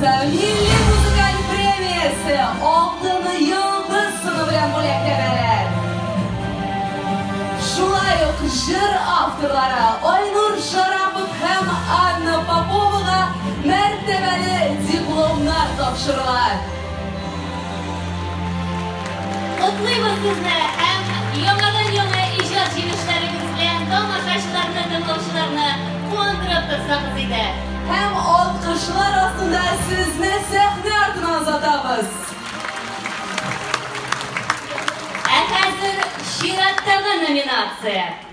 булса, Милли музыкаль премиясе Алтын йолдыз сыны белән бүләкләнәләр. Шулай ук җыр авторлары Айнур Шарапов һәм Анна Поповага мәртәбәле дипломнар тапшырыла. Котлыйбыз сезне һәм яңадан-яңа иҗат җимешләрегез белән тамашачыларны, тыңлаучыларны куандырып торсагыз иде. Һәм алкышлар астында сезне сәхнә артына озатабыз. Ә хәзер чираттагы номинация.